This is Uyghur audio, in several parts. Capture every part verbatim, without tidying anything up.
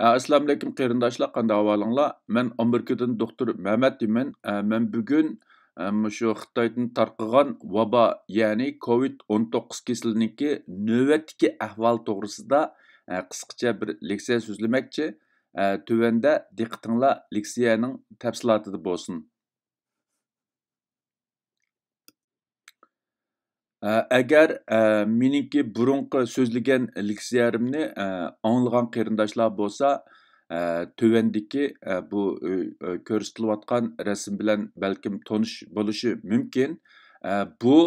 ئەسسالامۇئەلەيكۇم قېرىنداشلار، قانداق ئەھۋالىڭلار؟ مەن ئامېرىكىدىن دوختۇر مەمەت دېمەن. ئە، مەن بۈگۈن، ئە، مۇشۇ خىتايدىن تارقىغان ۋابا، يەنى كوۋىد ئون توققۇز كېسىلىنىڭكى نۆۋەتتىكى ئەھۋال توغرىسىدا، ئە، قىسقىچە بىر لېكسىيە سۆزلىمەكچى. ئە، تۆۋەندە دىققىتىڭلار لېكسىيەنىڭ تەپسىلاتىدا بولسۇن. ئە، ئەگەر، ئە، مېنىڭكى بۇرۇنقى سۆزلىگەن لېكسىيەمنى، ئە، ئاڭلىغان قېرىنداشلار بولسا، ئە، تۆۋەندىكى، ئە، بۇ، ئۆ-، ئۆ-، كۆرسىتىلىۋاتقان رەسىم بىلەن بەلكىم تونۇش بولۇشى مۇمكىن. ئە، بۇ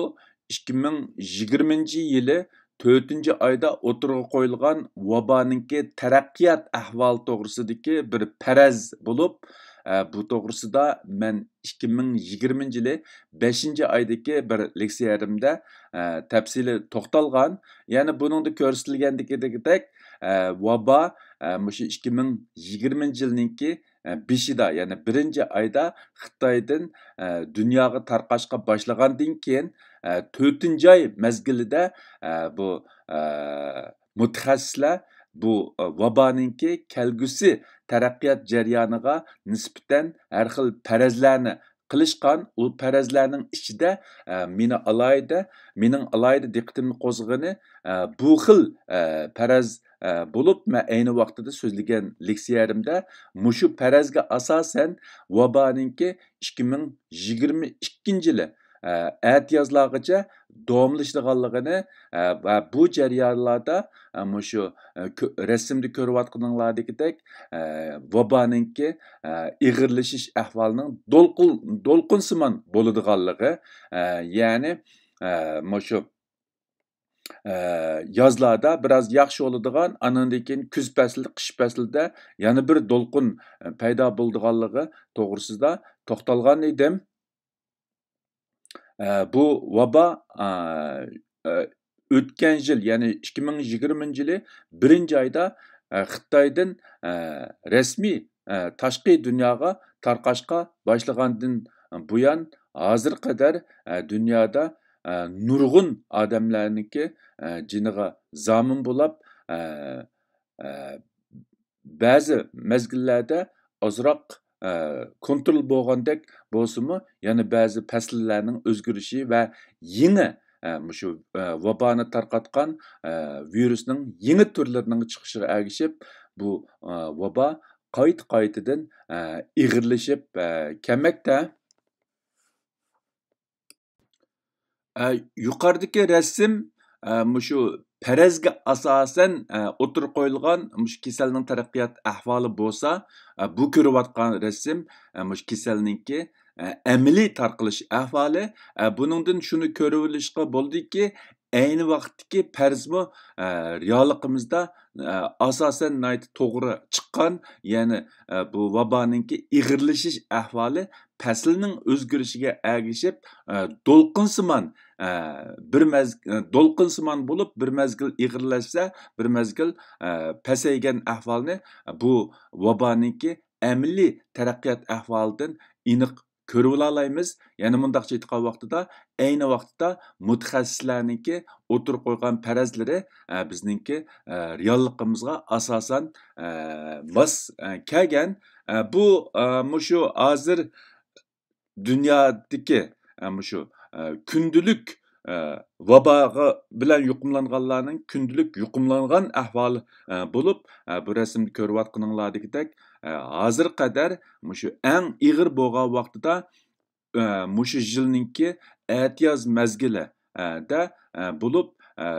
ئىككى مىڭ يىگىرمىنچى يىلى تۆتىنچى ئايدا ئوتتۇرىغا قويۇلغان ۋابانىڭكى تەرەققىيات ئەھۋالى توغرىسىدىكى بىر پەرەز بولۇپ، ئە، بۇ توغرىسىدا مەن ئىككى مىڭ يىگىرمىنچى يىلى بەشىنچى ئايدىكى بىر لېكسىيەمدە، ئە، تەپسىلىي توختالغان. يەنى بۇنىڭدا كۆرسىتىلگەندىكىدەك، ئە، ۋابا، ئە، مۇشۇ ئىككى مىڭ يىگىرمىنچى يىلنىڭكى، ئە، بېشىدا، يەنى بىرىنچى ئايدا خىتايدىن، ئە، دۇنياغا تارقاشقا باشلىغاندىن كېيىن، ئە، تۆتىنچى ئاي مەزگىلىدە، ئە، بۇ، ئە، مۇتەخەسسىسلەر بۇ، ئە، ۋابانىڭكى كەلگۈسى تەرەققىيات جەريانىغا نىسبەتەن ھەر خىل پەرەزلەرنى قىلىشقان. ئۇ پەرەزلەرنىڭ ئىچىدە، ئە، مېنى ئالاھىدە، مېنىڭ ئالاھىدە دىققىتىمنى قوزغىغىنى، ئە، بۇ خىل، ئە، پەرەز، ئە، بولۇپ، مەن ئەينى ى ۋاقتىدا سۆزلىگەن لېكسىيەمدە مۇشۇ پەرەزگە ئاساسەن ۋابانىڭكى ئىككى مىڭ يىگىرمە ئىككىنچى يىلى، ئە، ئەتىيازلارغىچە داۋاملىشىدىغانلىقىنى، ئە، ۋە بۇ جەريانلاردا، ئە، مۇشۇ، ئە، كۆ-، رەسىمدە كۆرۈۋاتقىنىڭلاردىكىدەك، ئە، ۋابانىڭكى، ئە، ئېغىرلىشىش ئەھۋالىنىڭ دولقۇن-، دولقۇنسىمان بولىدىغانلىقى، ئە، يەنى، ئە، مۇشۇ، ئە، يازلاردا بىراز ياخشى بولىدىغان، ئانىڭدىن كېيىن كۈز پەسلى، قىش پەسلىدە يەنە بىر دولقۇن، ئە، پەيدا بولىدىغانلىقى توغرىسىدا توختالغان ئىدىم. ئە، بۇ ۋابا، ئە، ئە، ئۆتكەن يىل، يەنى ئىككى مىڭ يىگىرمىنچى يىلى بىرىنچى ئايدا، ئە، خىتايدىن، ئە، رەسمىي، ئە، تاشقى دۇنياغا تارقاشقا باشلىغاندىن بۇيان، ھازىرغا قەدەر، ئە، دۇنيادا، ئە، نۇرغۇن ئادەملەرنىڭكى، ئە، جېنىغا زامىن بولاپ، ئە، ئە، بەزى مەزگىللەردە ئازراق، ئە، كونترول بولغاندەك بولسىمۇ، يەنە بەزى پەسىللەرنىڭ ئۆزگىرىشى ۋە يېڭى، ئە، مۇشۇ، ئە، ۋابانى تارقاتقان، ئە، ۋىرۇسنىڭ يېڭى تۈرلىرىنىڭ چىقىشىغا ئەگىشىپ، بۇ، ئە، ۋابا قايتا-قايتىدىن، ئە، ئېغىرلىشىپ، ئە، كەلمەكتە. ئە، يۇقىرىدىكى رەسىم، ئە، مۇشۇ پەرەزگە ئاساسەن، ئە، ئوتتۇرىغا قويۇلغان مۇشۇ كېسەلنىڭ تەرەققىيات ئەھۋالى بولسا، ئە، بۇ كۆرۈۋاتقان رەسىم، ئە، مۇشۇ كېسەلنىڭكى، ئە، ئەمەلىي تارقىلىش ئەھۋالى. ئە، بۇنىڭدىن شۇنى كۆرۈۋېلىشقا بولىدۇكى، ئەينى ۋاقىتتىكى پەرەزمۇ، ئە، رېئاللىقىمىزدا، ئە، ئاساسەن ناھايىتى توغرا چىققان، يەنى، ئە، بۇ ۋابانىڭكى ئېغىرلىشىش ئەھۋالى پەسىلنىڭ ئۆزگىرىشىگە ئەگىشىپ، ئە، دولقۇنسىمان، ئە، بىر مەز-، ئە، دولقۇنسىمان بولۇپ، بىر مەزگىل ئېغىرلەشسە، بىر مەزگىل، ئە، پەسەيگەن ئەھۋالنى بۇ ۋابانىڭكى ئەمەلىي تەرەققىيات ئەھۋالىدىن ئېنىق كۆرۈۋالالايمىز. يەنە مۇنداقچە ئېيتقان ۋاقتىدا، ئەينى ۋاقىتتا مۇتەخەسسىسلەرنىڭكى ئوتتۇرىغا قويغان پەرەزلىرى، ئە، بىزنىڭكى، ئە، رېئاللىقىمىزغا ئاساسەن، ئە، ماس، ئە، كەلگەن. ئە، بۇ، ئە، مۇشۇ ھازىر دۇنيادىكى، ئە، مۇشۇ، ئە، كۈندىلىك، ئە، ۋاباغا بىلەن يۇقۇملانغانلارنىڭ كۈندىلىك يۇقۇملانغان ئەھۋالى، ئە، بولۇپ، ئە، بۇ رەسىمدە كۆرۈۋاتقىنىڭلاردىكىدەك، ئە، ھازىرغا قەدەر مۇشۇ ئەڭ ئېغىر بولغان ۋاقتىدا، ئە، مۇشۇ يىلنىڭكى ئەتىياز مەزگىلى، ئە، دە، ئە، بولۇپ، ئە،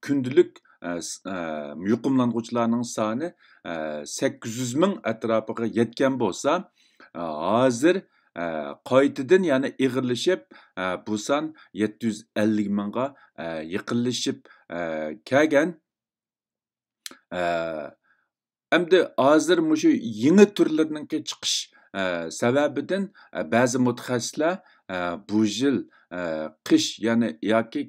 كۈندىلىك، ئە، س-، ئە، يۇقۇملانغۇچىلارنىڭ سانى، ئە، سەككىز يۈز مىڭ ئەتراپىغا يەتكەن بولسا، ئە، ھازىر، ئە، قايتىدىن يەنە ئېغىرلىشىپ، ئە، بۇ سان يەتتە يۈز ئەللىك مىڭغا، ئە، يېقىنلىشىپ، ئە، كەلگەن. ئە، ئەمدى ھازىر مۇشۇ يېڭى تۈرلىرىنىڭكى چىقىش، ئە، سەۋەبىدىن، ئە، بەزى مۇتەخەسسىسلەر، ئە، بۇ يىل، ئە، قىش، يەنى ياكى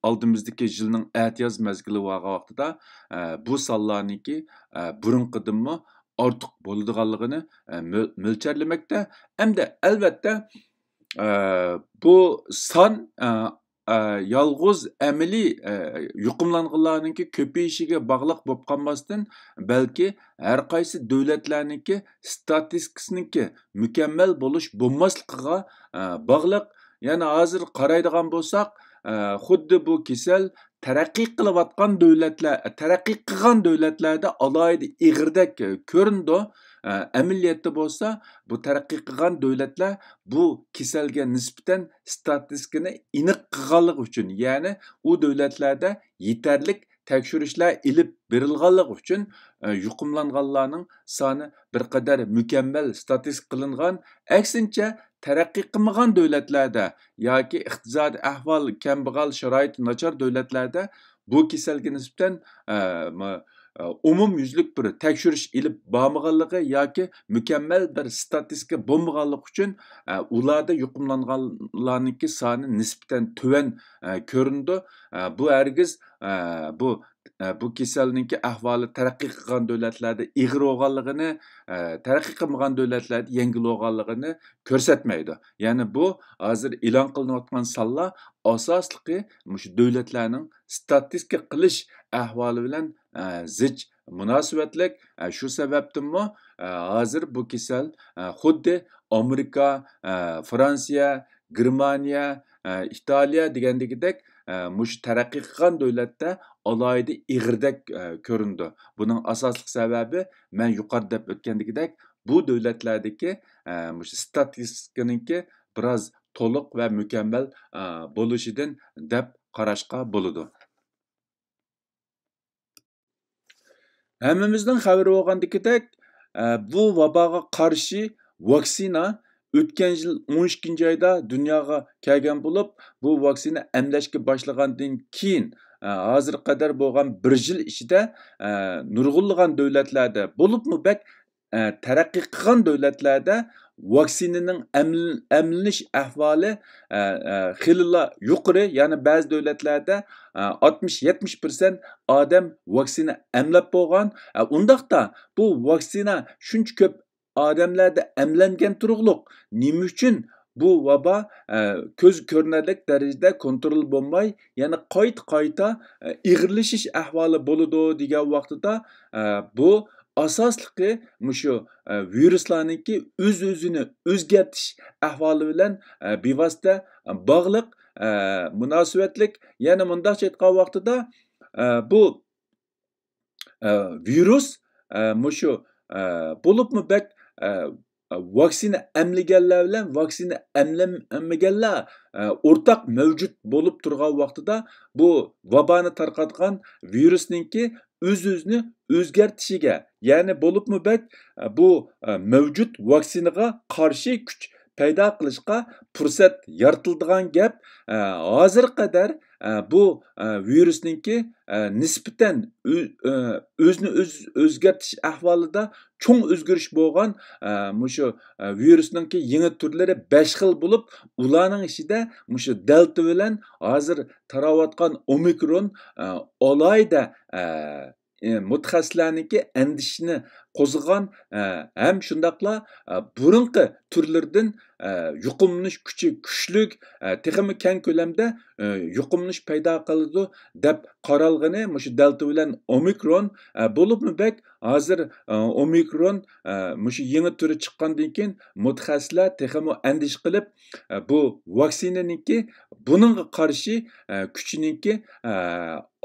ئالدىمىزدىكى يىلنىڭ ئەتىياز مەزگىلى بارغان ۋاقتىدا، ئە، بۇ سانلارنىڭكى، ئە، بۇرۇنقىدىنمۇ ئارتۇق بولىدىغانلىقىنى، ئە، مۆ-، مۆلچەرلىمەكتە. ئەمدى ئەلۋەتتە، ئە، بۇ سان، ئە، ئە، يالغۇز ئەمەلىي، ئە، يۇقۇملانغانلارنىڭكى كۆپىيىشىگە باغلىق بولۇپ قالماستىن، بەلكى ھەر قايسى دۆلەتلەرنىڭكى ستاتىستىكىسىنىڭكى مۇكەممەل بولۇش بولماسلىقىغا، ئە، باغلىق. يەنى ھازىر قارايدىغان بولساق، ئە، خۇددى بۇ كېسەل تەرەققىي قىلىۋاتقان دۆلەتلەر، تەرەققىي قىلغان دۆلەتلەردە ئالاھىدە ئېغىردەك كۆرۈنىدۇ. ئەمەلىيەتتە بولسا، بۇ تەرەققىي قىلغان دۆلەتلەر بۇ كېسەلگە نىسبەتەن ستاتىستىكىنى ئېنىق قىلغانلىقى ئۈچۈن، يەنى ئۇ دۆلەتلەردە يېتەرلىك تەكشۈرۈشلەر ئېلىپ بېرىلغانلىقى ئۈچۈن، يۇقۇملانغانلارنىڭ سانى بىر قەدەر مۇكەممەل ستاتىستىكا قىلىنغان. ئەكسىنچە، تەرەققىي قىلمىغان دۆلەتلەردە ياكى ئىقتىسادىي ئەھۋال كەمبەغەل، شارائىتى ناچار دۆلەتلەردە بۇ كېسەلگە نىسبەتەن، ئە، م-، ئە، ئومۇميۈزلۈك بىر تەكشۈرۈش ئېلىپ بارمىغانلىقى ياكى مۇكەممەل بىر ستاتىستىكا بولمىغانلىقى ئۈچۈن، ئە، ئۇلاردا يۇقۇملانغانلارنىڭكى سانى نىسبەتەن تۆۋەن، ئە، كۆرۈنىدۇ. ئە، بۇ ھەرگىز، ئە، بۇ، ئە، بۇ كېسەلنىڭكى ئەھۋالى تەرەققىي قىلغان دۆلەتلەردە ئېغىر بولغانلىقىنى، ئە، تەرەققىي قىلمىغان دۆلەتلەردە يەڭگىل بولغانلىقىنى كۆرسەتمەيدۇ. يەنى بۇ ھازىر ئېلان قىلىنىۋاتقان سانلار ئاساسلىقى مۇشۇ دۆلەتلەرنىڭ ستاتىستىكا قىلىش ئەھۋالى بىلەن، ئە، زىچ مۇناسىۋەتلىك. ئە، شۇ سەۋەبتىنمۇ، ئە، ھازىر بۇ كېسەل، ئە، خۇددى ئامېرىكا، ئە، فرانسىيە، گېرمانىيە، ئە، ئىتالىيە دېگەندىكىدەك، ئە، مۇشۇ تەرەققىي قىلغان دۆلەتتە ئالاھىدە ئېغىردەك، ئە، كۆرۈنىدۇ. بۇنىڭ ئاساسلىق سەۋەبى، مەن يۇقىرىدا دەپ ئۆتكەندىكىدەك، بۇ دۆلەتلەردىكى، ئە، مۇشۇ ستاتىستىكىنىڭكى بىراز تولۇق ۋە مۇكەممەل، ئە، بولۇشىدىن دەپ قاراشقا بولىدۇ. ھەممىمىزنىڭ خەۋىرى بولغاندىكىدەك، ئە، بۇ ۋاباغا قارشى ۋاكسىنا ئۆتكەن يىل ئون ئىككىنچى ئايدا دۇنياغا كەلگەن بولۇپ، بۇ ۋاكسىنا ئەملەشكە باشلىغاندىن كېيىن، ئە، ھازىرغا قەدەر بولغان بىر يىل ئىچىدە، ئە، نۇرغۇنلىغان دۆلەتلەردە، بولۇپمۇ بەك، ئە، تەرەققىي قىلغان دۆلەتلەردە ۋاكسىنىنىڭ ئەمل-، ئەملىنىش ئەھۋالى، ئە، ئە، خېلىلا يۇقىرى، يەنى بەزى دۆلەتلەردە، ئە، ئاتمىش، يەتمىش پىرسەنت ئادەم ۋاكسىنا ئەملەپ بولغان. ئە، ئۇنداقتا بۇ ۋاكسىنا شۇنچە كۆپ ئادەملەردە ئەملەنگەن تۇرۇقلۇق، نېمە ئۈچۈن بۇ ۋابا، ئە، كۆز كۆرۈنەرلىك دەرىجىدە كونترول بولماي، يەنە قايتا-قايتا، ئە، ئېغىرلىشىش ئەھۋالى بولىدۇ دېگەن ۋاقتىدا، ئە، بۇ ئاساسلىقى مۇشۇ، ئە، ۋىرۇسلارنىڭكى ئۆز-ئۆزىنى ئۆزگەرتىش ئەھۋالى بىلەن، ئە، بىۋاسىتە باغلىق، ئە، مۇناسىۋەتلىك. يەنە مۇنداقچە ئېيتقان ۋاقتىدا، ئە، بۇ، ئە، ۋىرۇس، ئە، مۇشۇ، ئە، بولۇپمۇ بەك، ئە، ۋاكسىنا ئەملىگەنلەر بىلەن ۋاكسىنا ئەملەنمىگەنلەر، ئە، ئورتاق مەۋجۇت بولۇپ تۇرغان ۋاقتىدا، بۇ ۋابانى تارقاتقان ۋىرۇسنىڭكى ئۆز-ئۆزىنى ئۆزگەرتىشىگە، يەنى بولۇپمۇ بەك، ئە، بۇ، ئە، مەۋجۇت ۋاكسىنىغا قارشى كۈچ پەيدا قىلىشقا پۇرسەت يارىتىلىدىغان گەپ. ئە، ھازىرغا قەدەر، ئە، بۇ، ئە، ۋىرۇسنىڭكى، ئە، نىسبەتەن ئۆ-، ئە، ئۆزىنى ئۆز ئۆزگەرتىش ئەھۋالىدا چوڭ ئۆزگىرىش بولغان، ئە، مۇشۇ، ئە، ۋىرۇسنىڭكى يېڭى تۈرلىرى بەش خىل بولۇپ، ئۇلارنىڭ ئىچىدە مۇشۇ دەلتا بىلەن ھازىر تاراۋاتقان ئومىكرون، ئە، ئالاھىدە، ئە، ئى، مۇتەخەسسىسلەرنىڭكى ئەندىشىنى قوزغىغان، ئە، ھەم شۇنداقلا، ئە، بۇرۇنقى تۈرلىرىدىن، ئە، يۇقۇملىنىش كۈچى كۈچلۈك، ئە، تېخىمۇ كەڭ كۆلەمدە، ئە، يۇقۇملىنىش پەيدا قىلىدۇ دەپ قارالغىنى مۇشۇ دەلتا بىلەن ئومىكرون، ئە، بولۇپمۇ بەك ھازىر، ئە، ئومىكرون، ئە، مۇشۇ يېڭى تۈرى چىققاندىن كېيىن مۇتەخەسسىسلەر تېخىمۇ ئەندىشە قىلىپ، ئە، بۇ ۋاكسىنىنىڭكى بۇنىڭغا قارشى، ئە، كۈچىنىڭكى، ئە،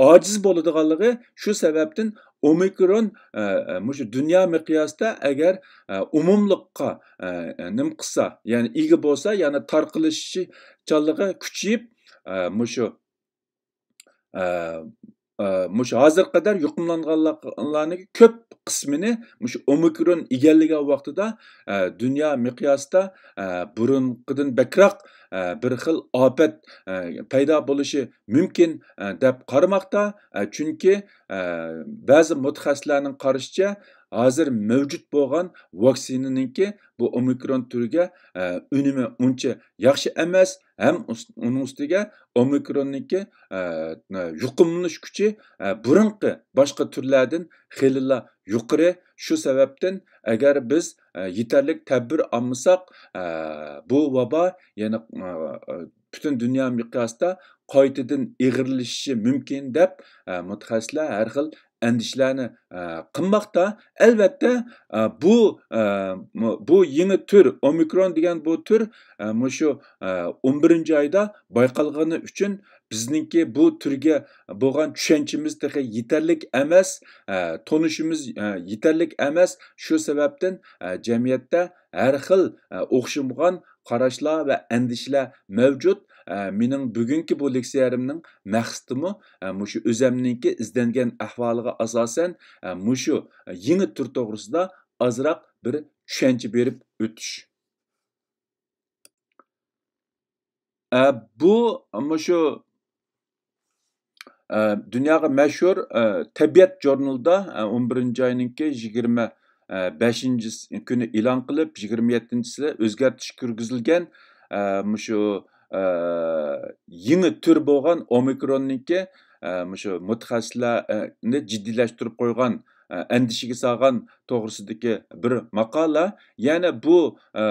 ئاجىز بولىدىغانلىقى، شۇ سەۋەبتىن ئومىكرون، ئە، ئە، مۇشۇ دۇنيا مىقياسىدا ئەگەر، ئە، ئومۇملۇققا، ئە، ئە، نېمە قىلسا، يەنى ئىگە بولسا، يەنى تارقىلىشچانلىقى كۈچىيىپ، ئە، مۇشۇ، ئە، ئە، مۇشۇ ھازىرغا قەدەر يۇقۇملانغانلارنىڭ كۆپ قىسمىنى مۇشۇ ئومىكرون ئىگىلىگەن ۋاقتىدا، ئە، دۇنيا مىقياسىدا، ئە، بۇرۇنقىدىن بەكرەك، ئە، بىر خىل ئاپەت، ئە، پەيدا بولۇشى مۇمكىن، ئە، دەپ قارىماقتا. ئە، چۈنكى، ئە، بەزى مۇتەخەسسىسلەرنىڭ قارىشىچە، ھازىر مەۋجۇت بولغان ۋاكسىنىنىڭكى بۇ ئومىكرون تۈرىگە، ئە، ئۈنۈمى ئۇنچە ياخشى ئەمەس، ھەم ئۇس-، ئۇنىڭ ئۈستىگە ئومىكروننىڭكى، ئە، يۇقۇملىنىش كۈچى، ئە، بۇرۇنقى باشقا تۈرلەردىن خېلىلا يۇقىرى. شۇ سەۋەبتىن ئەگەر بىز، ئە، يېتەرلىك تەدبىر ئالمىساق، ئە، بۇ ۋابا يەنە، ئە، پۈتۈن دۇنيا مىقياسىدا قايتىدىن ئېغىرلىشىشى مۇمكىن دەپ، ئە، مۇتەخەسسىسلەر ھەر خىل ئەندىشىلەرنى، ئە، قىلماقتا. ئەلۋەتتە، ئە، بۇ، ئە، مۇ-، بۇ يېڭى تۈر، ئومىكرون دېگەن بۇ تۈر، ئە، مۇشۇ، ئە، ئون بىرىنچى ئايدا بايقالغىنى ئۈچۈن بىزنىڭكى بۇ تۈرگە بولغان چۈشەنچىمىز تېخى يېتەرلىك ئەمەس، ئە، تونۇشىمىز، ئە، يېتەرلىك ئەمەس. شۇ سەۋەبتىن، ئە، جەمئىيەتتە ھەر خىل، ئە، ئوخشىمىغان قاراشلار ۋە ئەندىشىلەر مەۋجۇت. ئە، مېنىڭ بۈگۈنكى بۇ لېكسىيەمنىڭ مەقسىتىمۇ، ئە، مۇشۇ ئۆزەمنىڭكى ئىزدەنگەن ئەھۋالىغا ئاساسەن، ئە، مۇشۇ يېڭى تۈر توغرىسىدا ئازراق بىر چۈشەنچە بېرىپ ئۆتۈش. ئە، بۇ، مۇشۇ، ئە، دۇنياغا مەشھۇر، ئە، تەبىئەت ژۇرنىلىدا، ئە، ئون بىرىنچى ئاينىڭكى يىگىرمە بەشىنچى كۈنى ئېلان قىلىپ، يىگىرمە يەتتىنچىسىدە ئۆزگەرتىش كىرگۈزۈلگەن، ئە، مۇشۇ، ئە، يېڭى تۈر بولغان ئومىكروننىڭكى، ئە، مۇشۇ مۇتەخەسسىسلەرنى جىددىيلەشتۈرۈپ قويغان، ئە، ئەندىشىگە سالغان توغرىسىدىكى بىر ماقالە. يەنە بۇ، ئە،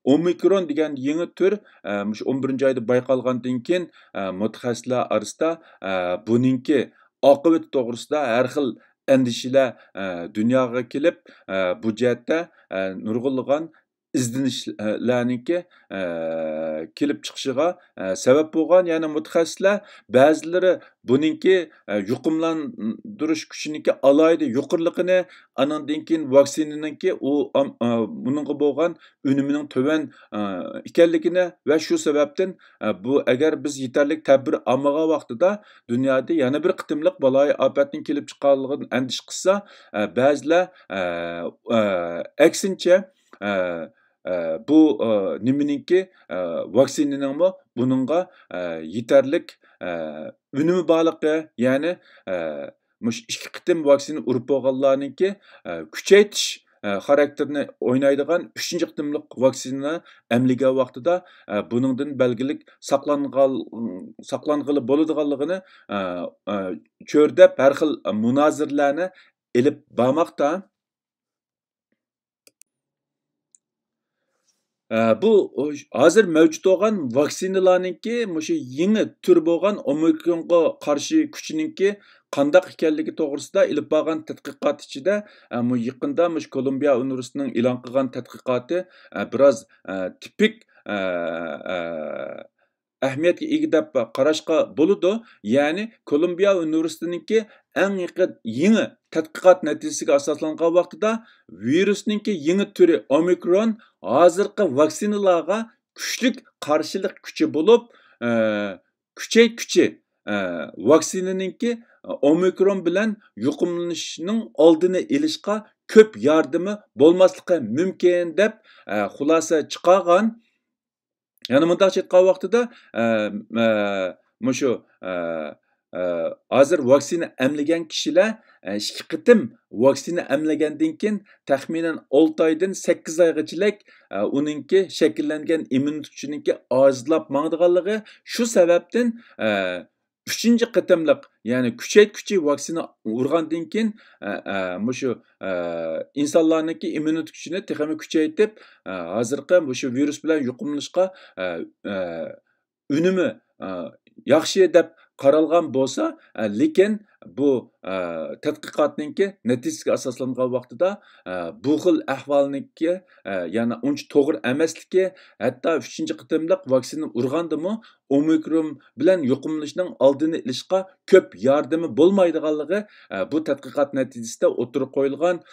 ئومىكرون دېگەن يېڭى تۈر، ئە، مۇشۇ ئون بىرىنچى ئايدا بايقالغاندىن كېيىن، ئە، مۇتەخەسسىسلەر ئارىسىدا، ئە، بۇنىڭكى ئاقىۋىتى توغرىسىدا ھەر خىل ئەندىشىلەر، ئە، دۇنياغا كېلىپ، ئە، بۇ جەھەتتە، ئە، نۇرغۇنلىغان ئىزدىنىشلەرنىڭكى، ئە، كېلىپ چىقىشىغا، ئە، سەۋەب بولغان. يەنە مۇتەخەسسىسلەر بەزىلىرى بۇنىڭكى، ئە، يۇقۇملاندۇرۇش كۈچىنىڭكى ئالاھىدە يۇقىرىلىقىنى، ئانىڭدىن كېيىن ۋاكسىنىنىڭكى ئۇ، ئام-، ئە، بۇنىڭغا بولغان ئۈنۈمىنىڭ تۆۋەن، ئە، ئىكەنلىكىنى ۋە شۇ سەۋەبتىن، ئە، بۇ، ئەگەر بىز يېتەرلىك تەدبىر ئالمىغان ۋاقتىدا دۇنيادا يەنە بىر قېتىملىق بالايىئاپەتنىڭ كېلىپ چىقارلىقىدىن ئەندىشە قىلسا، ئە، بەزىلەر، ئە، ئە، ئەكسىنچە، ئە، ئە، بۇ، ئە، نېمىنىڭكى، ئە، ۋاكسىنىنىڭمۇ بۇنىڭغا، ئە، يېتەرلىك، ئە، ئۈنۈمى بارلىقى، يەنى، ئە، مۇشۇ ئىككى قېتىم ۋاكسىنا ئۇرۇپ بولغانلارنىڭكى، ئە، كۈچەيتىش، ئە، خاراكتېرىنى ئوينايدىغان ئۈچىنچى قېتىملىق ۋاكسىنا ئەملىگەن ۋاقتىدا، ئە، بۇنىڭدىن بەلگىلىك ساقلانغان، ساقلانغىلى بولىدىغانلىقىنى، ئە، ئە، چۆرىدەپ ھەر خىل مۇنازىرىلەرنى ئېلىپ بارماقتا. ئە، بۇ ھازىر مەۋجۇت بولغان ۋاكسىنىلارنىڭكى مۇشۇ يېڭى تۈر بولغان ئومىكرونغا قارشى كۈچىنىڭكى قانداق ئىكەنلىكى توغرىسىدا ئېلىپ بارغان تەتقىقات ئىچىدە، ئە، مۇ-، يېقىندا مۇشۇ كولومبىيە ئۇنىۋېرسىتېتىنىڭ ئېلان قىلغان تەتقىقاتى، ئە، بىراز، ئە، تىپىك، ئە، ئە، ئەھمىيەتكە ئىگە دەپ قاراشقا بولىدۇ. يەنى كولومبىيە ئۇنىۋېرسىتېتىنىڭكى ئەڭ يېقىن يېڭى تەتقىقات نەتىجىسىگە ئاساسلانغان ۋاقتىدا، ۋىرۇسنىڭكى يېڭى تۈرى ئومىكرون ھازىرقى ۋاكسىنىلارغا كۈچلۈك قارشىلىق كۈچى بولۇپ، ئە، كۈچەيتكۈچى، ئە، ۋاكسىنىنىڭكى ئومىكرون بىلەن يۇقۇملىنىشنىڭ ئالدىنى ئېلىشقا كۆپ ياردىمى بولماسلىقى مۇمكىن دەپ، ئە، خۇلاسە چىقارغان. يەنە مۇنداقچە ئېيتقان ۋاقتىدا، ئە، ئە، مۇشۇ، ئە، ئە، ھازىر ۋاكسىنا ئەملىگەن كىشىلەر، ئە، ئىككى قېتىم ۋاكسىنا ئەملىگەندىن كېيىن، تەخمىنەن ئالتە ئايدىن سەككىز ئايغىچىلىك، ئە، ئۇنىڭكى شەكىللەنگەن ئىممۇنىتېت كۈچىنىڭكى ئازلاپ ماڭىدىغانلىقى، شۇ سەۋەبتىن، ئە، ئۈچىنچى قېتىملىق، يەنى كۈچەيتكۈچى ۋاكسىنا ئۇرغاندىن كېيىن، ئە، ئە، مۇشۇ، ئە، ئىنسانلارنىڭكى ئىممۇنىتېت كۈچىنى تېخىمۇ كۈچەيتىپ، ئە، ھازىرقى مۇشۇ ۋىرۇس بىلەن يۇقۇملىنىشقا، ئە، ئە، ئۈنۈمى، ئە، ياخشى دەپ قارالغان بولسا، ئە، لېكىن بۇ، ئە، تەتقىقاتنىڭكى نەتىجىسىگە ئاساسلانغان ۋاقتىدا، ئە، بۇ خىل ئەھۋالنىڭكى، ئە، يەنى ئۇنچە توغرا ئەمەسلىكى، ھەتتا ئۈچىنچى قېتىملىق ۋاكسىنا ئۇرغاندىمۇ ئومىكرون بىلەن يۇقۇملىنىشنىڭ ئالدىنى ئېلىشقا كۆپ ياردىمى بولمايدىغانلىقى، ئە، بۇ تەتقىقات نەتىجىسىدە ئوتتۇرىغا قويۇلغان.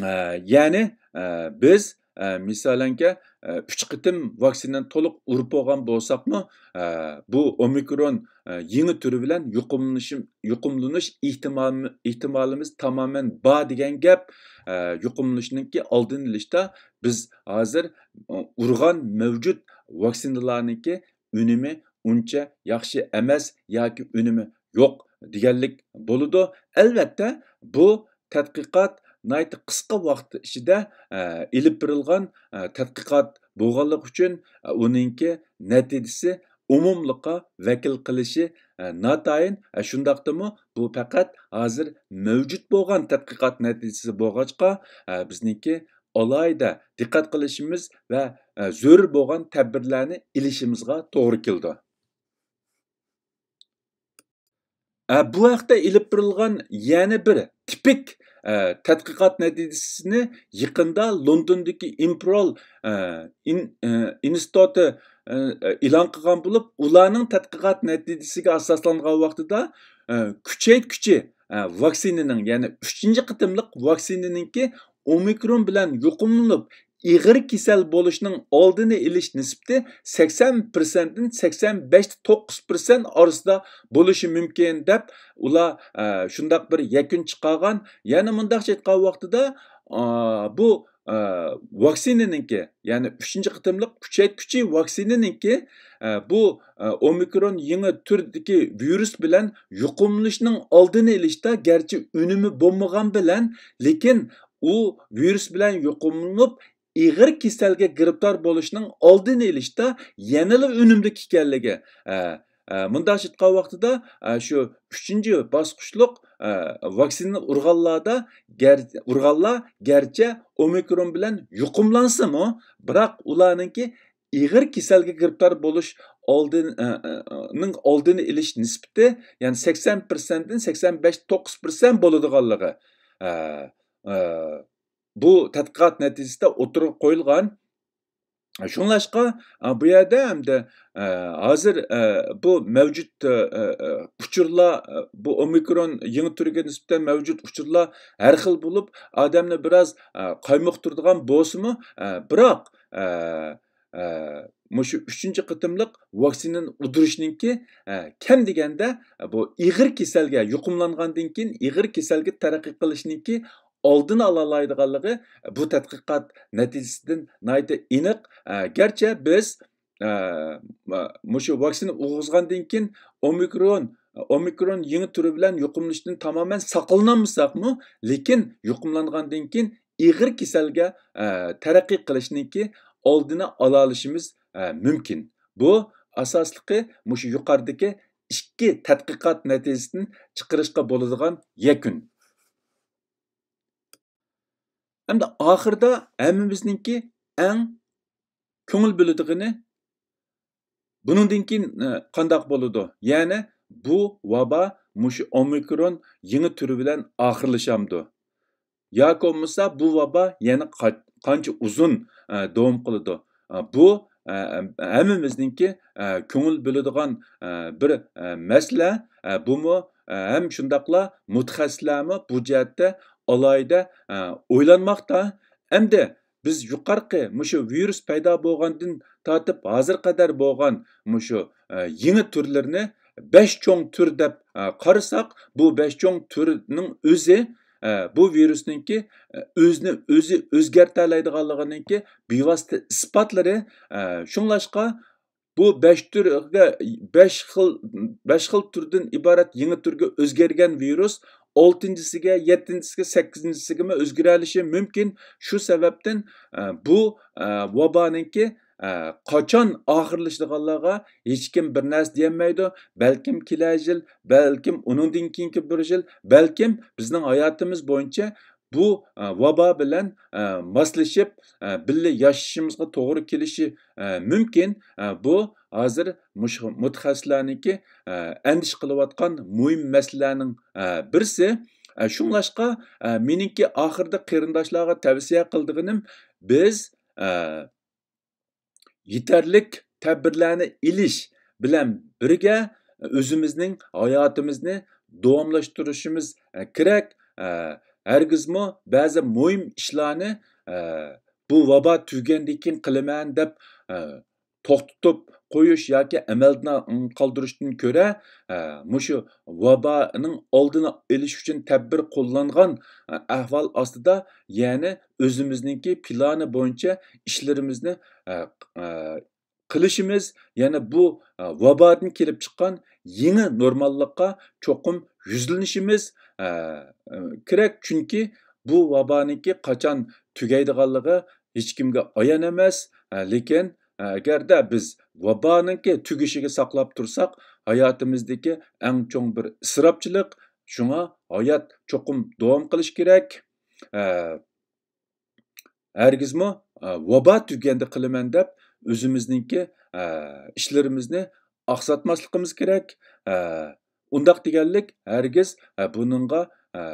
ئە، يەنى، ئە، بىز، ئە، مىسالەنكە، ئە، ئۈچ قېتىم ۋاكسىنانى تولۇق ئۇرۇپ بولغان بولساقمۇ، ئە، بۇ ئومىكرون، ئە، يېڭى تۈرى بىلەن يۇقۇملىنىشىم-، يۇقۇملىنىش ئېھتىمالىمى-، ئېھتىمالىمىز تامامەن بار دېگەن گەپ. ئە، يۇقۇملىنىشنىڭكى ئالدىنى ئېلىشتا بىز ھازىر، ئۇ، ئۇرغان مەۋجۇت ۋاكسىنىلارنىڭكى ئۈنۈمى ئۇنچە ياخشى ئەمەس ياكى ئۈنۈمى يوق دېگەنلىك بولىدۇ. ئەلۋەتتە، بۇ تەتقىقات ناھايىتى قىسقا ۋاقىت ئىچىدە، ئە، ئېلىپ بېرىلغان، ئە، تەتقىقات بولغانلىقى ئۈچۈن، ئە، ئۇنىڭكى نەتىجىسى ئومۇملۇققا ۋەكىل قىلىشى، ئە، ناتايىن. ئە، شۇنداقتىمۇ بۇ پەقەت ھازىر مەۋجۇت بولغان تەتقىقات نەتىجىسى بولغاچقا، ئە، بىزنىڭكى ئالاھىدە دىققەت قىلىشىمىز ۋە، ئە، زۆرۈر بولغان تەدبىرلەرنى ئېلىشىمىزغا توغرا كېلىدۇ. ئە، بۇ ھەقتە ئېلىپ بېرىلغان يەنە بىر تىپىك، ئە، تەتقىقات نەتىجىسىنى يېقىندا لوندوندىكى ئىمپېرىيال، ئە، ئىن-، ئە، ئىنستىتۇتى، ئە، ئېلان قىلغان بولۇپ، ئۇلارنىڭ تەتقىقات نەتىجىسىگە ئاساسلانغان ۋاقتىدا، ئە، كۈچەيتكۈچى، ئە، ۋاكسىنىنىڭ، يەنى ئۈچىنچى قېتىملىق ۋاكسىنىنىڭكى ئومىكرون بىلەن يۇقۇملىنىپ، ئېغىر كېسەل بولۇشنىڭ ئالدىنى ئېلىش نىسبىتى سەكسەن پىرسەنتتىن سەكسەن بەش تە توققۇز پىرسەنت ئارىسىدا بولۇشى مۇمكىن، دەپ ئۇلار، ئە، شۇنداق بىر يەكۈن چىقارغان. يەنە مۇنداقچە ئېيتقان ۋاقتىدا، ئا، بۇ، ئە، ۋاكسىنىنىڭكى، يەنى ئۈچىنچى قېتىملىق كۈچەيتكۈچى ۋاكسىنىنىڭكى، ئە، بۇ، ئە، ئومىكرون يېڭى تۈردىكى ۋىرۇس بىلەن يۇقۇملىنىشنىڭ ئالدىنى ئېلىشتا گەرچە ئۈنۈمى بولمىغان بىلەن، لېكىن ئۇ ۋىرۇس بىلەن يۇقۇملىنىپ، ئېغىر كېسەلگە گىرىپتار بولۇشنىڭ ئالدىنى ئېلىشتا يەنىلا ئۈنۈملۈك ئىكەنلىكى، ئە، ئە، مۇنداق ئېيتقان ۋاقتىدا، ئە، شۇ ئۈچىنچى باسقۇچلۇق، ئە، ۋاكسىنا ئۇرغانلاردا گەر-، ئۇرغانلار گەرچە ئومىكرون بىلەن يۇقۇملانسىمۇ، بىراق ئۇلارنىڭكى ئېغىر كېسەلگە گىرىپتار بولۇش ئالدىن-، ئە، ئە، نىڭ ئالدىنى ئېلىش نىسبىتى، يەنى سەكسەن پىرسەنتتىن سەكسەن بەش توققۇز پىرسەنت بولىدىغانلىقى، ئە، ئە، بۇ تەتقىقات نەتىجىسىدە ئوتتۇرىغا قويۇلغان. شۇڭلاشقا، ئە، بۇ يەردە ئەمدى، ئە، ھازىر، ئە، بۇ مەۋجۇت، ئە، ئە، ئە، ئۇچۇرلار، ئە، بۇ ئومىكرون يېڭى تۈرىگە نىسبەتەن مەۋجۇت ئۇچۇرلار ھەر خىل بولۇپ، ئادەمنى بىراز، ئە، قايمۇقتۇرىدىغان بولسىمۇ، ئە، بىراق، ئە، ئە، مۇشۇ ئۈچىنچى قېتىملىق ۋاكسىنىنى ئۇدۇرۇشنىڭكى، ئە، كەم دېگەندە بۇ ئېغىر كېسەلگە يۇقۇملانغاندىن كېيىن ئېغىر كېسەلگە تەرەققىي قىلىشنىڭكى ئالدىنى ئالالايدىغانلىقى بۇ تەتقىقات نەتىجىسىدىن ناھايىتى ئېنىق. ئە، گەرچە بىز، ئە، مۇشۇ ۋاكسىنا ئۇرغۇزغاندىن كېيىن ئومىكرون، ئومىكرون يېڭى تۈرى بىلەن يۇقۇملىنىشتىن تامامەن ساقلىنالمىساقمۇ، لېكىن يۇقۇملانغاندىن كېيىن ئېغىر كېسەلگە، ئە، تەرەققىي قىلىشنىڭكى ئالدىنى ئالالىشىمىز، ئە، مۇمكىن. بۇ ئاساسلىقى مۇشۇ يۇقىرىدىكى ئىككى تەتقىقات نەتىجىسىدىن چىقىرىشقا بولىدىغان يەكۈن. ئەمدى ئاخىرىدا ھەممىمىزنىڭكى ئەڭ كۆڭۈل بۆلىدىغىنى، بۇنىڭدىن كېيىن، ئە، قانداق بولىدۇ؟ يەنى بۇ ۋابا مۇشۇ ئومىكرون يېڭى تۈرى بىلەن ئاخىرلىشامدۇ؟ ياكى بولمىسا بۇ ۋابا يەنە قا-، قانچە ئۇزۇن، ئە، داۋام قىلىدۇ؟ ئە، بۇ، ئە، ھەممىمىزنىڭكى، ئە، كۆڭۈل بۆلىدىغان، ئە، بىر، ئە، مەسىلە. ئە، بۇمۇ، ئە، ھەم شۇنداقلا مۇتەخەسسىسلەرمۇ بۇ جەھەتتە ئالاھىدە، ئە، ئويلانماقتا. ئەمدى بىز يۇقىرىقى مۇشۇ ۋىرۇس پەيدا بولغاندىن تارتىپ ھازىرغا قەدەر بولغان مۇشۇ، ئە، يېڭى تۈرلىرىنى بەش چوڭ تۈر دەپ، ئە، قارىساق، بۇ بەش چوڭ تۈرنىڭ ئۆزى، ئە، بۇ ۋىرۇسنىڭكى، ئە، ئۆزىنى ئۆزى ئۆزگەرتەلەيدىغانلىقىنىڭكى بىۋاسىتە ئىسپاتلىرى. ئە، شۇڭلاشقا، بۇ بەش تۈرگە، بەش خىل، بەش خىل تۈردىن ئىبارەت يېڭى تۈرگە ئۆزگەرگەن ۋىرۇس ئالتىنچىسىگە، يەتتىنچىسىگە، سەككىزىنچىسىگىمۇ ئۆزگىرەلىشى مۇمكىن. شۇ سەۋەبتىن، ئە، بۇ، ئە، ۋابانىڭكى، ئە، قاچان ئاخىرلىشىدىغانلىقىغا ھېچكىم بىر نەرسە دېيەلمەيدۇ. بەلكىم كېلەر يىل، بەلكىم ئۇنىڭدىن كېيىنكى بىر يىل، بەلكىم بىزنىڭ ھاياتىمىز بويىچە بۇ، ئە، ۋابا بىلەن، ئە، ماسلىشىپ، ئە، بىللە ياشىشىمىزغا توغرا كېلىشى، ئە، مۇمكىن. ئە، بۇ ھازىر مۇشۇ مۇتەخەسسىسلەرنىڭكى، ئە، ئەندىشە قىلىۋاتقان مۇھىم مەسىلىلەرنىڭ، ئە، بىرسى. ئە، شۇڭلاشقا، ئە، مېنىڭكى ئاخىرىدا قېرىنداشلارغا تەۋسىيە قىلىدىغىنىم، بىز، ئە، يېتەرلىك تەدبىرلەرنى ئېلىش بىلەن بىرگە ئۆزىمىزنىڭ ھاياتىمىزنى داۋاملاشتۇرۇشىمىز، ئە، كېرەك. ئە، ھەرگىزمۇ بەزى مۇھىم ئىشلارنى، ئە، بۇ ۋابا تۈگىگەندىن كېيىن قىلىمەن دەپ، ئە، توختىتىپ قويۇش ياكى ئەمەلدىن قالدۇرۇشتىن كۆرە، ئە، مۇشۇ ۋابانىڭ ئالدىنى ئېلىش ئۈچۈن تەدبىر قوللانغان، ئە، ئەھۋال ئاستىدا، يەنى ئۆزىمىزنىڭكى پىلانى بويىچە ئىشلىرىمىزنى، ئە، ئە، قىلىشىمىز، يەنى بۇ، ئە، ۋابادىن كېلىپ چىققان يېڭى نورماللىققا چوقۇم يۈزلىنىشىمىز، ئە، ئە، كېرەك. چۈنكى بۇ ۋابانىڭكى قاچان تۈگەيدىغانلىقى ھېچكىمگە ئايان ئەمەس. ئە، لېكىن، ئە، ئەگەردە بىز ۋابانىڭكى تۈگىشىگە ساقلاپ تۇرساق، ھاياتىمىزدىكى ئەڭ چوڭ بىر ئىسراپچىلىق. شۇڭا ھايات چوقۇم داۋام قىلىشى كېرەك. ئە، ھەرگىزمۇ، ئە، ۋابا تۈگىگەندە قىلىمەن دەپ ئۆزىمىزنىڭكى، ئە، ئىشلىرىمىزنى ئاقساتماسلىقىمىز كېرەك. ئە، ئۇنداق دېگەنلىك ھەرگىز، ئە، بۇنىڭغا، ئە،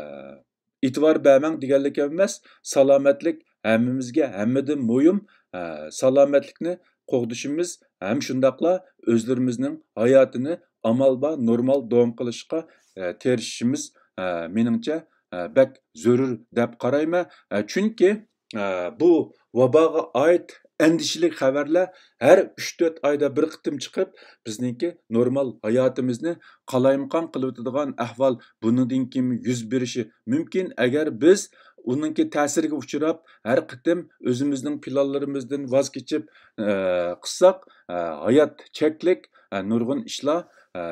ئېتىبار بەرمەڭ دېگەنلىك ئەمەس. سالامەتلىك ھەممىمىزگە ھەممىدىن مۇھىم. ئە، سالامەتلىكنى قوغدىشىمىز ھەم شۇنداقلا ئۆزلىرىمىزنىڭ ھاياتىنى ئامال بار نورمال داۋام قىلىشقا، ئە، تىرىشىشىمىز، ئە، مېنىڭچە، ئە، بەك زۆرۈر دەپ قارايمەن. ئە، چۈنكى، ئە، بۇ ۋاباغا ئائىت ئەندىشىلىك خەۋەرلەر ھەر ئۈچ تۆت ئايدا بىر قېتىم چىقىپ، بىزنىڭكى نورمال ھاياتىمىزنى قالايمىقان قىلىۋېتىدىغان ئەھۋال بۇنىڭدىن كېيىن يۈز بېرىشى مۇمكىن. ئەگەر بىز ئۇنىڭكى تەسىرىگە ئۇچراپ، ھەر قېتىم ئۆزىمىزنىڭ پىلانلىرىمىزدىن ۋاز كېچىپ، ئە، قىلساق، ئە، ھايات چەكلىك، ئە، نۇرغۇن ئىشلار، ئە،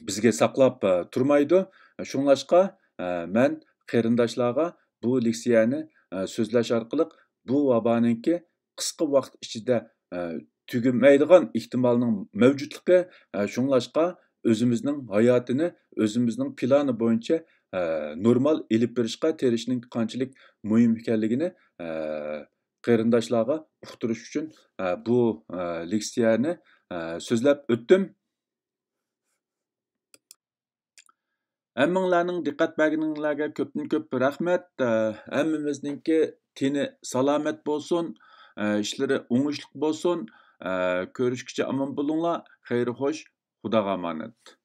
بىزگە ساقلاپ، ئە، تۇرمايدۇ. شۇڭلاشقا، ئە، مەن قېرىنداشلارغا بۇ لېكسىيەنى، ئە، سۆزلەش ئارقىلىق بۇ ۋابانىڭكى قىسقا ۋاقىت ئىچىدە، ئە، تۈگىمەيدىغان ئېھتىمالنىڭ مەۋجۇتلۇقى، ئە، شۇڭلاشقا ئۆزىمىزنىڭ ھاياتىنى ئۆزىمىزنىڭ پىلانى بويىچە، ئە، نورمال ئېلىپ بېرىشقا تىرىشىشنىڭ قانچىلىك مۇھىم ئىكەنلىكىنى، ئە، قېرىنداشلارغا ئۇقتۇرۇش ئۈچۈن، ئە، بۇ، ئە، لېكسىيەنى، ئە، سۆزلەپ ئۆتتۈم. ھەممىڭلارنىڭ دىققەت بەرگىنىڭلارگە كۆپتىن كۆپ رەھمەت. ئە، ھەممىمىزنىڭكى تېنى سالامەت بولسۇن، ئە، ئىشلىرى ئوڭۇشلۇق بولسۇن. ئە، كۆرۈشكىچە ئامان بولۇڭلار. خەير خوش، خۇداغا ئامانەت.